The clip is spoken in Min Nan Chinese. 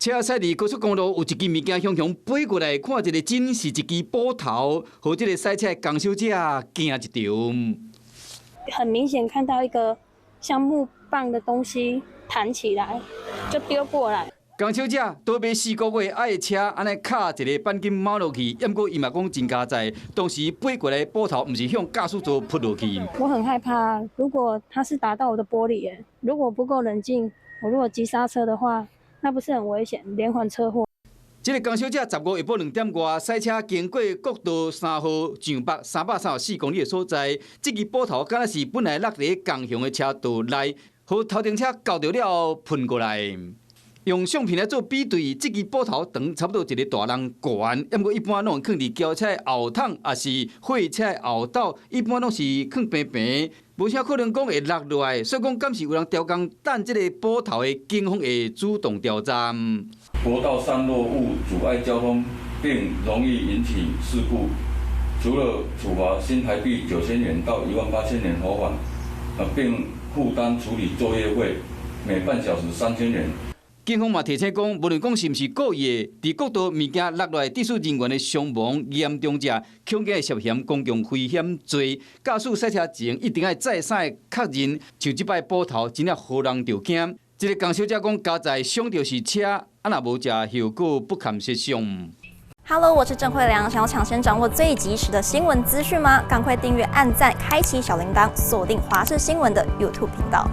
車駛佇高速公路，有一支物件雄雄飛過來，看一下真是一支斧頭，予這个駛車的江小姐驚一場。很明顯看到一個像木棒的東西彈起來，就丟過來。江小姐倒買4個月，愛車按呢敲一个鈑金貓落去，毋過伊嘛講真佳哉，當時飛過來的斧頭毋是向駕駛座撲落去。我很害怕，如果他是打到我的玻璃，如果不夠冷靜，我如果急剎車的話，那不是很危險，連環車禍。這个江小姐15下晡2點外，駛車經過國道3號上北334公里的所在，這支斧頭敢若是本來落佇江雄的車道內，予頭前車鉤著了後噴過來。用相片來做比對，這支斧頭長差不多一个大人懸，毋過一般攏會囥佇轎車後桶，抑是貨車後斗，一般攏是囥平平，無啥可能講會落落來。所以講，敢是有人刁工等這个斧頭的警方會主動調查。國道散落物阻礙交通，並容易引起事故，除了處罰新台幣9000元到18,000元罰款，並負擔處理作業費，每半小時3000元。警方嘛提醒講，無論講是毋是故意的，佇國道物件落來，致使人員的傷亡嚴重者，恐驚會涉嫌公共危險罪。駕駛駛車前一定愛再三的確認，像這擺斧頭真正予人著驚。這个江小姐講，佳哉傷著是車，啊若無這後果不堪設想。 Hello，我是鄭慧良，想要搶先掌握最及時的新聞資訊嗎？趕快訂閱、按讚、開啟小鈴鐺，鎖定華視新聞的 YouTube 頻道。